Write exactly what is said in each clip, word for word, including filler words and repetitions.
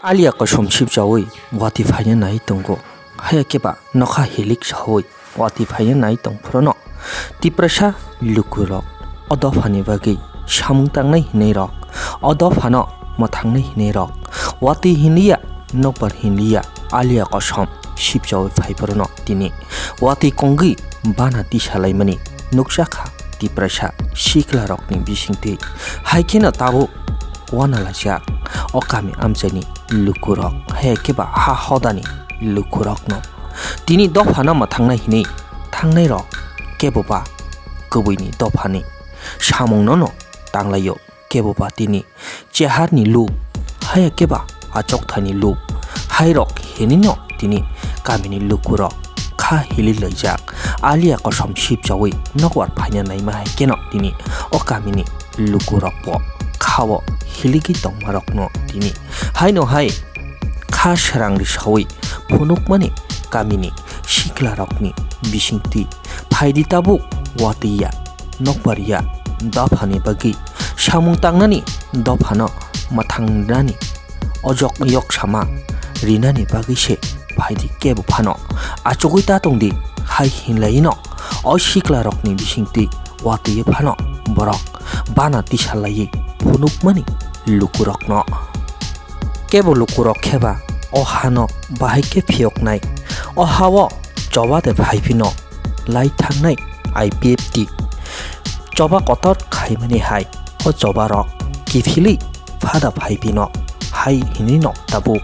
Alia kosom sipchaui watwi phaina nai tongo. Haya khe ba nokha hilik saui watwi phaina nai tong phuru no Tiprasa lukurok o dophani bagwi samung tangnai hinwi rok, o dophano mwthangnai hinwi rok, watwi hinliya, nokbar hinliya, alia kosom sipchaui phai phuru no tini watwi kongwi bana tisalaimani nukjakha Tiprasa siklarokni bisingtwi. Hai kheno tabuk wanalaijak o kami amchaini lukurok, hai khe ba ha hodani lukurokno. Tini dophano mwthangnai hinwi thangnairok kebo ba kwbwini dophani samungno no tanglaio, kebo ba tini cheharni luk, haya khe ba achokthani luk, hairok hinino tini kamini lukurok kha hili laijak. Alia kosom sipchaui nokbar phaina naima hai kheno tini o kamini lukurokbo khao hiligwi tongmarokno tini haino hai kha srang risaui phunukmani kamini siklarokni bisingtwi phaidi tabuk watwi ya, nokbar ya, dophani bagwi samung tangnani, dophano mwthangnani ojok yoksama rinani bagwi se phaidi kebo phano achugwi ta tongdi hai hinlaino o siklarokni bisingtwi watwi phano borok bana tisalaiwi phunukmani lukurokno. Kebo lukurok khe ba o hano bahai khe phiyoknai, o hao choba de phai phino lai thangnai I P F T. Choba kotor khaimani hai o choba rok kiphilwi phada phai phino hai hinwi no tabuk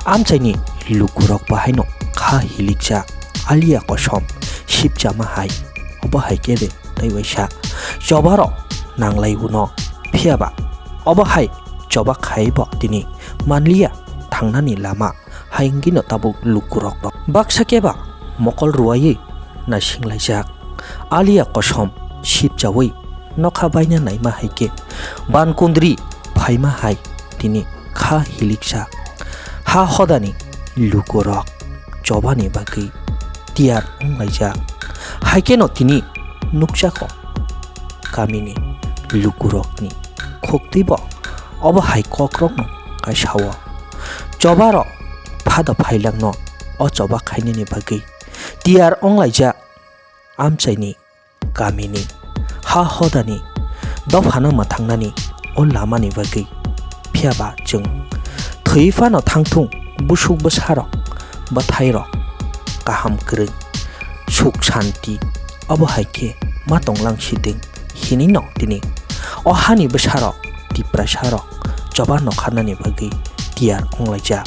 amchaini lukurok bahaino kha hilikjak alia kosom sipchama hai. Obo hai khe de tei waisa choba rok nanglai uno, phiya ba obo hai choba khai bo tini manliya thangnani lama. Hai wngwino tabuk lukurokno baksa khe ba mokol ruwaiwi naisinglaijak. Alia kosom sipchaui nokha baina naima hai khe ban kundri phaima hai tini kha hilikjak. Ha hodani lukurok chobani bagwi tiyar wnglaijak. Hai kheno tini nukjago kamini lukurokni khuktwibo obo hai kokrokno kaisa-o. Chobarok phado phailangno o choba khainani bagwi tiyar wnglaijak amchaini kamini ha hodani dophano mwthangnani o lamani bagwi. Phiya ba chwng thwi phano thangthung busuk bwsarok bwthairok kaham kwrwng suk santi obo hai khe ma tonglang sitwng hinwi no tini o hani bwsarok Tiprasarok choba nokharnani bagwi tiyar wnglaijak.